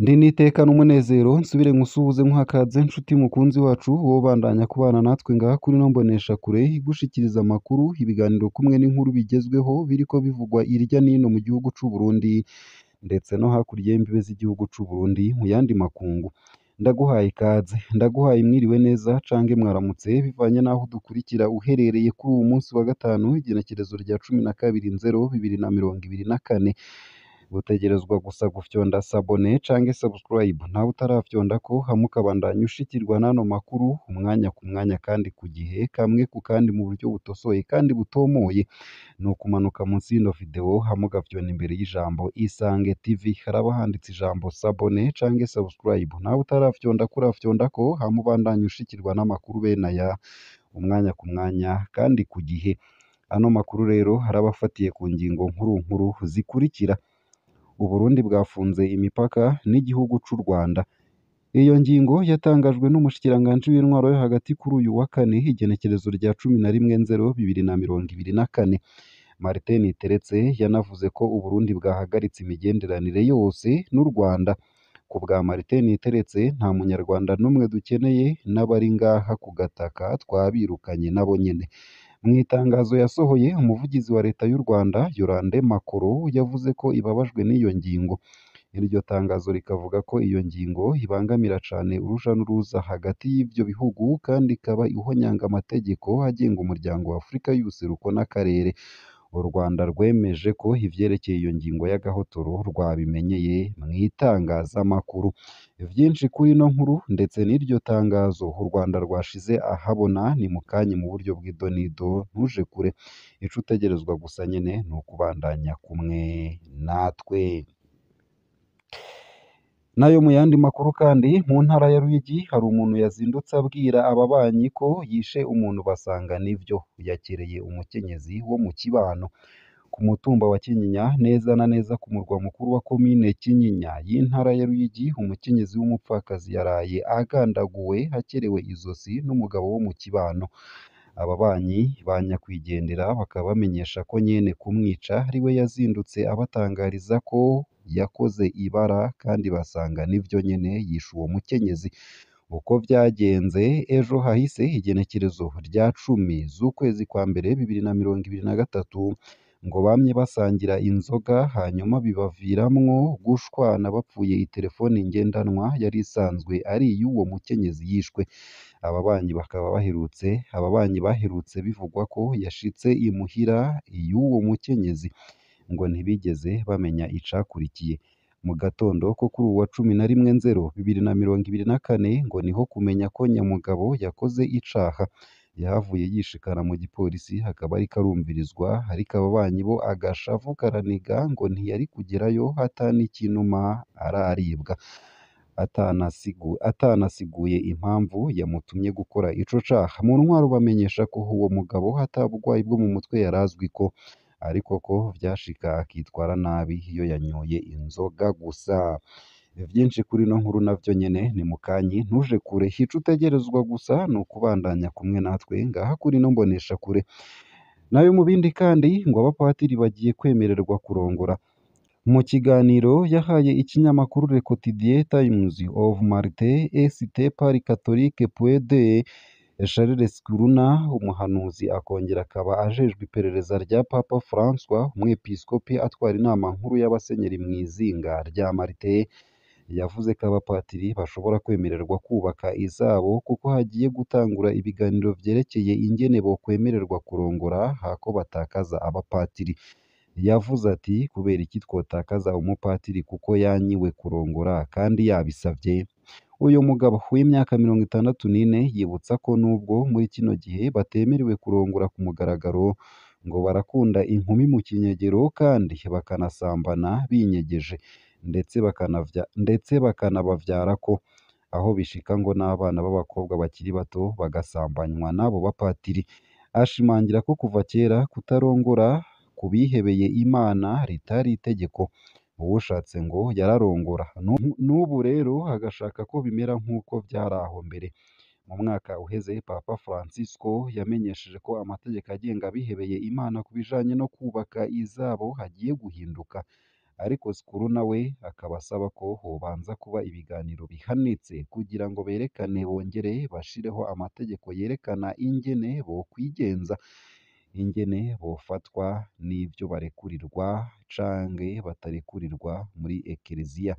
Ndi n'iteka n'umunezero nsubire nkusuhuze nkuhakaze nshuti mukunzi wacu wowe ubandanya kubana natwe ngaha kuri ino mboneshakure igushikiriza amakuru, ibiganiro kumwe n'inkuru bigezweho biriko bivugwa irya n'ino mu gihugu c'u Burundi ndetse no hakurya y'imbibe z'igihugu c'u Burundi mu yandi makungu. Ndaguhaye ikaze, ndaguhaye mwiriwe neza canke mwaramutse bivanye n'aho udukurikira uherereye kuri uwu munsi wa gatanu igenekerezo rya 12/0/2024. Utegerezwa gusa gufyonda s'abonner canke subscribe nawe utarafyondako hama ukabandanya ushikirwa n'ano makuru umwanya ku mwanya kandi ku gihe kamwe ku kandi mu buryo butosoye kandi butomoye. Ni ukumanuka munsi y'ino video hama ugafyonda imbere y'ijambo Isange TV haraba handitse ijambo s'abonner canke subscribe nawe utarafyondako urafyondako hama ubandanye ushikirwa n'amakuru bene aya umwanya ku mwanya kandi ku gihe. Ano makuru rero araba afatiye ku ngingo nkuru nkuru zikurikira: Uburundi bwafunze imipaka n'igihugu c'u Rwanda. Iyo ngingo yatangajwe n'umushikiranganji w'intwaro yo hagati kuri uyu wa kane igenekerezo rya 11/0/2024. Martin Niteretse yanavuze ko Uburundi bwahagaritse imigenderanire yose n'u Rwanda. Ku bwa Martin Niteretse, nta munyarwanda n'umwe dukeneye n'abari ngaha ku gataka twabirukanye nabo nyene. Mu itangazo yasohoye, umuvugizi wa leta y'u Rwanda Yolande Makolo yavuze ko ibabajwe n'iyo ngingo. Iryo tangazo rikavuga ko iyo ngingo ibangamira cane uruja n'uruza hagati y'ivyo bihugu kandi ikaba ihonyanga amategeko agenga umuryango wa Afurika y'ubuseruko n'akarere. U Rwanda rwemeje ko ivyerekeye iyo ngingo y'agahotoro rwabimenyeye mw'itangazamakuru. Vyinshi kuri ino nkuru ndetse n'iryo tangazo u Rwanda rwashize ahabona ni mukanya mu buryo bw'idonido ntuje kure. Ico utegerezwa gusa nyene ni ukubandanya kumwe natwe. Nayo mu yandi makuru kandi, mu ntara ya Ruyigi hari umuntu yazindutse abwira ababanyi ko yishe umuntu basanga nivyo, yakereye umukenyezi wo mu kibano. Ku mutumba wa Kinyinya neza na neza ku murwa mukuru wa komine Kinyinya y'intara ya Ruyigi, umukenyezi w'umupfakazi yaraye agandaguwe akerewe izosi n'umugabo wo mu kibano. Ababanyi ba nyakwigendera bakaba bamenyesha ko nyene kumwica ariwe yazindutse abatangariza ko yakoze ibara kandi basanga nivyo nyene yishe uwo mukenyezi. Uko vyagenze ejo hahise igenekerezo rya 10/1/2023 ngo bamye basangira inzoga hanyuma bibaviramwo gushwana bapfuye iterefone ngendanwa yari isanzwe ari iy'uwo mukenyezi yishwe. Ababanyi bakaba baherutse ababanyi baherutse bivugwa ko yashitse imuhira iy'uwo mukenyezi ngo ntibigeze bamenya icakurikiye. Mu gatondo ko kuri uwu wa 11/0/2024 ngo niho kumenya ko nyamugabo yakoze icaha. Yahavuye yishikana mu gipolisi akaba ariko arumvirizwa, ariko ababanyi bo agashavu karaniga ngo ntiyari kugerayo ata n'ikinuma araribwa, atanasiguye impamvu yamutumye gukora ico caha. Mu ntwaro bamenyesha ko uwo mugabo ata bugwayi bwo mu mutwe yarazwiko, ariko ko vyashika akitwara nabi iyo yanyoye inzoga gusa. Vyinshi kuri ino nkuru navyo nyene ni mukanyi ntuje kure. Ico utegerezwa gusa ni ukubandanya kumwe natwe ngaha kuri ino mboneshakure. Nayo mu bindi kandi ngo abapatiri bagiye kwemererwa kurongora. Mu kiganiro yahaye ikinyamakuru Le Quotidien Times of Malte Est par Catholique Point Charles Kuruna, umuhanuzi akongera akaba ajejwe iperereza rya Papa François, umwepiskopi atwara inama nkuru y'abasenyeri mw'izinga rya Malte, yavuze ko abapatiri bashobora kwemererwa kubaka izabo kuko hagiye gutangura ibiganiro vyerekeye ingene bokwemererwa kurongora hako batakaza abapatiri. Yavuze ati kubera iki twotakaza umupatiri kuko yanyiwe kurongora kandi yabisavye? Uyu mugabo w'imyaka 64 yibutsa ko nubwo muri kino gihe batemerewe kurongora ku mugaragaro, ngo barakunda inkumi mu kinyegero kandi bakanasambana binyegeje, ndetse bakanabavyarako, aho bishika ngo n'abana b'abakobwa bakiri bato bagasambanywa n'abo bapatiri. Ashimangira ko kuva kera kutarongora ku bihebeye Imana ritari itegeko. Uwushatse ngo yararongora, n'ubu rero agashaka ko bimera nk'uko vyari aho mbere. Mu mwaka uheze Papa Francisco yamenyesheje ko amategeko agenga abihebeye Imana ku bijanye no kubaka izabo hagiye guhinduka. Ariko Sikuru nawe akaba asaba ko hobanza kuba ibiganiro bihanitse kugira ngo berekane bongere bashireho amategeko yerekana ingene bokwigenza, ingene bofatwa n'ivyo barekurirwa canke batarekurirwa muri ekleziya.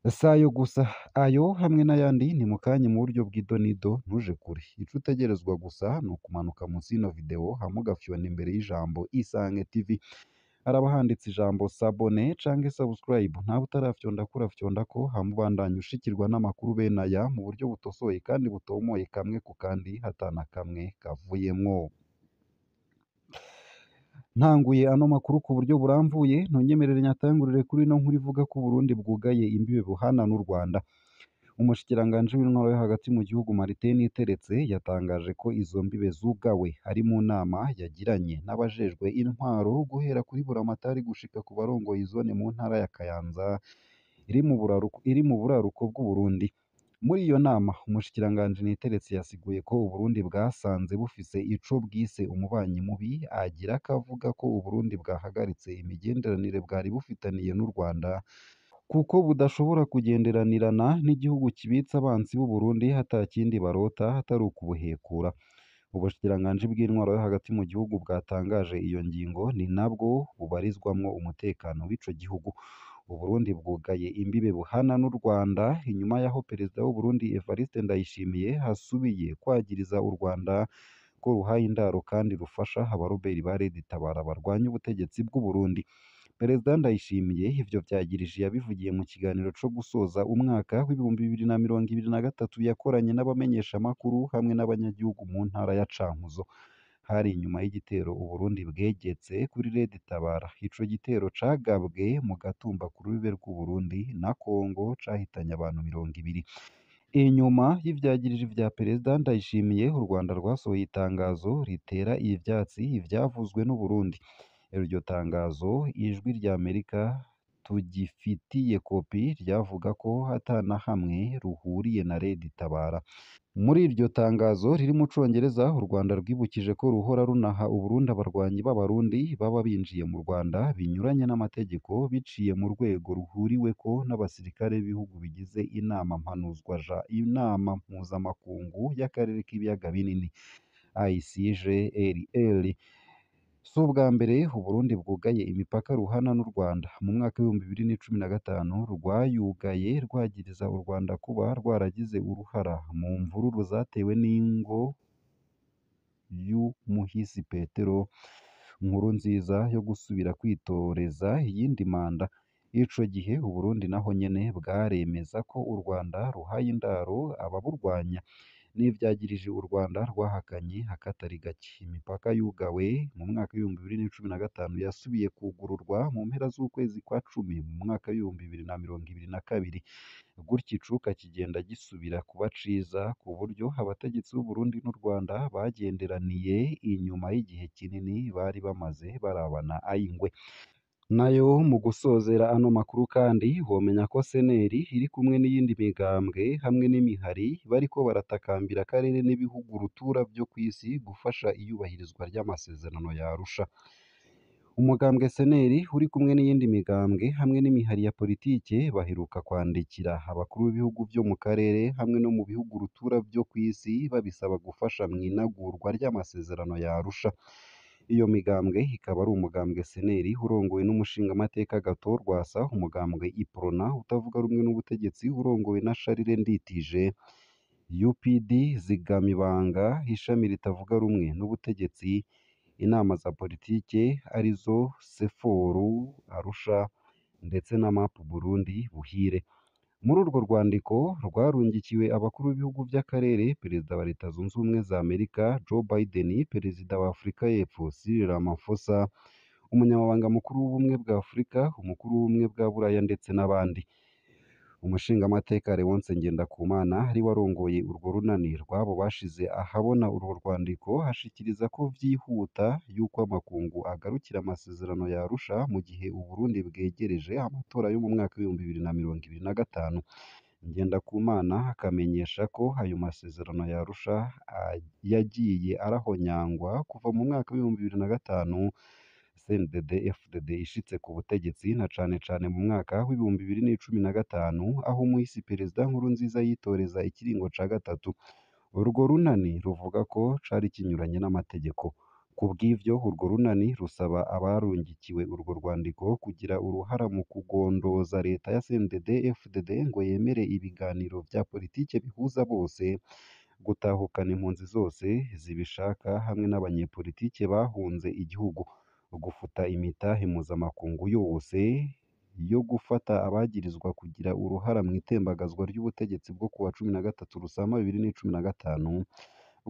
Sayo gusa, ayo hamwe n'ayandi ni mukanya mu buryo bw'idonido, ntuje kure. Ico utegerezwa gusa ni ukumanuka munsi y'ino video hama ugafyona imbere y'ijambo Isange TV. Haraba handitse ijambo sabone canke subscribe, nawe utarafyondako urafyondako hama ubandanye ushikirwa n'amakuru bene aya mu buryo butosoye kandi butomoye kamwe ku kandi hatana kamwe kavuyemwo. Ntanguye ano makuru ku buryo buramvuye, ntunyemerere nyatangurire kuri ino nkuru ivuga ko Uburundi bwugaye imbibe buhana n'u Rwanda. Umushikiranganji w'intwaro yo hagati mu gihugu Martin Niteretse yatangaje ko izo mbibe zugawe ari mu nama yagiranye n'abajejwe intwaro guhera kuri Buramatari gushika ku barongoye izone mu ntara ya Kayanza iri mu buraruko bw'Uburundi. Muri iyo nama umushikiranganji Niteretse yasiguye ko Uburundi bwasanze bufise ico bwise umubanyi mubi, agira akavuga ko Uburundi bwahagaritse imigenderanire bwari bufitaniye n'u Rwanda kuko budashobora kugenderanirana n'igihugu kibitse abansi b'Uburundi ata kindi barota atari ukubuhekura. Ubushikiranganji bw'intwaro yo hagati mu gihugu bwatangaje iyo ngingo ni nabwo bubarizwamwo umutekano w'ico gihugu. Uburundi bwugaye imbibe buhana n'u Rwanda inyuma y'aho perezida w'Uburundi Evariste Ndayishimiye asubiye kwagiriza u Rwanda ko ruhaye indaro kandi rufasha abaroberi ba Red Tabara barwanya ubutegetsi bw'Uburundi. Perezida Ndayishimiye ivyo vyagirije yabivugiye mu kiganiro co gusoza umwaka w'2023 yakoranye n'abamenyeshamakuru hamwe n'abanyagihugu mu ntara ya Cankuzo. Hari inyuma y'igitero Uburundi bwegetse kuri Red Tabara. Ico gitero cagabwe mu Gatumba ku rubibe rw'Uburundi na Kongo cahitanye abantu 20. Inyuma y'ivyagiriji vya Perezida Ndayishimiye, u Rwanda rwasohoye itangazo ritera ivyatsi ivyavuzwe n'Uburundi. Iryo tangazo Ijwi ry'Amerika tugifitiye kopi ryavuga ko ata na hamwe ruhuriye na Red Tabara. Muri iryo tangazo riri mu Congereza, u Rwanda rwibukije ko ruhora runaha Uburundi abarwanyi b'Abarundi baba binjiye mu Rwanda binyuranye n'amategeko biciye mu rwego ruhuriweko n'abasirikare b'ibihugu bigize inama mpuzamakungu y'akarere k'ibiyaga binini ICGLR. Si ubwa mbere Uburundi bwugaye imipaka ruhana n'u Rwanda. Mu mwaka w'2015 rwayugaye rwagiriza u Rwanda kuba rwaragize uruhara mu mvururu zatewe n'ingo y'umuhisi Petero Nkurunziza yo gusubira kwitoreza iyindi manda. Ico gihe Uburundi naho nyene bwaremeza ko u Rwanda ruhaye indaro ababurwanya. N'ivyagirije u Rwanda rwahakanye akatari gake. Imipaka yugawe mu mwaka w'2015 yasubiye kwugururwa mu mpera z'ukwezi kwa cumi mu mwaka w'2022. Gutyo icuka kigenda gisubira kuba ciza ku buryo abategetsi b'Uburundi n'u Rwanda bagenderaniye inyuma y'igihe kinini bari bamaze barabana ay'ingwe. Nayo mu gusozera ano makuru kandi womenya ko CNL iri kumwe n'iyindi migambwe hamwe n'imihari bariko baratakambira akarere n'ibihugu rutura vyo kw'isi gufasha iyubahirizwa ry'amasezerano ya Arusha. Umugambwe CNL uri kumwe n'iyindi migambwe hamwe n'imihari ya politike baheruka kwandikira abakuru b'ibihugu vyo mu karere hamwe no mu bihugu rutura vyo kw'isi babisaba gufasha mw'inagurwa ry'amasezerano ya Arusha. Iyo migambwe ikaba ari umugambwe CNL urongowe n'umushingamateka Agathon Rwasa, umugambwe UPRONA utavuga rumwe n'ubutegetsi urongowe na Charles Nditije, UPD Zigamibanga ishami ritavuga rumwe n'ubutegetsi, inama za politike arizo Seforu Arusha ndetse na MAP Burundi Buhire. Muri urwo rwandiko rwarungikiwe abakuru b'ibihugu by'akarere, Perezida wa Leta Zunze Ubumwe za Amerika Joe Biden, Perezida wa Afurika y'Epfo Cyril Ramaphosa, Umunyamabanga Mukuru w'Ubumwe bwa Afurika, Umukuru w'Ubumwe bwa Buraya ndetse n'abandi. Umushingamateka Léonce Ngendakumana ari warongoye urwo runani rw'abo bashize ahabona urwo rwandiko, ashikiriza ko vyihuta yuko amakungu agarukira amasezerano ya Arusha mu gihe Uburundi bwegereje amatora yo mu mwaka w'2025. Ngendakumana akamenyesha ko ayo masezerano ya Arusha yagiye arahonyangwa kuva mu mwaka w'2005. CNDD-FDD ishitse ku butegetsi na cane cane mu mwaka w'2015 aho umuhisi Perezida Nkurunziza yitoreza ikiringo ca gatatu. Urwo runani ruvuga ko cari kinyuranye n'amategeko. Kubw'ivyo urwo runani rusaba abarungikiwe urwo rwandiko kugira uruhara mu kugondoza leta ya CNDD-FDD ngo yemere ibiganiro vya politike bihuza bose, gutahukana impunzi zose zibishaka hamwe n'abanyepolitike bahunze igihugu, gufuta imitahe mpuzamakungu yose yo gufata abagirizwa kugira uruhara mw'itembagazwa ry'ubutegetsi bwo kuwa 13 Rusama 2015,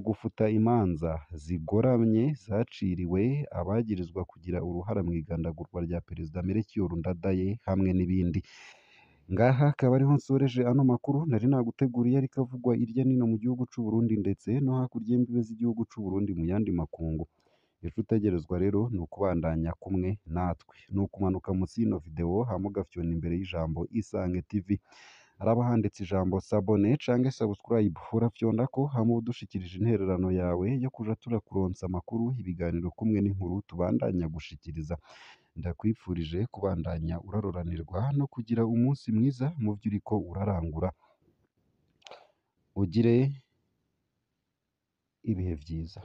gufuta imanza zigoramye zaciriwe abagirizwa kugira uruhara mw'igandagurwa rya Perezida Melchior Ndadaye hamwe n'ibindi. Ngaha akaba ariho nsoreje ano makuru nari naguteguriye ariko avugwa irya nino mu gihugu c'u Burundi ndetse no hakurya y'imbibe z'igihugu c'u Burundi mu yandi makungu. Ico utegerezwa rero ni ukubandanya kumwe natwe, ni ukumanuka munsi y'ino video hama ugafyona imbere y'ijambo Isange TV. Haraba handitse ijambo s'abonner canke subscribe, urafyondako hama uba udushikirije intererano yawe yo kuja turakuronsa amakuru, ibiganiro kumwe n'inkuru tubandanya gushikiriza. Ndakwifurije kubandanya uraroranirwa no kugira umunsi mwiza mu vyo uriko urarangura. Ugire ibihe vyiza.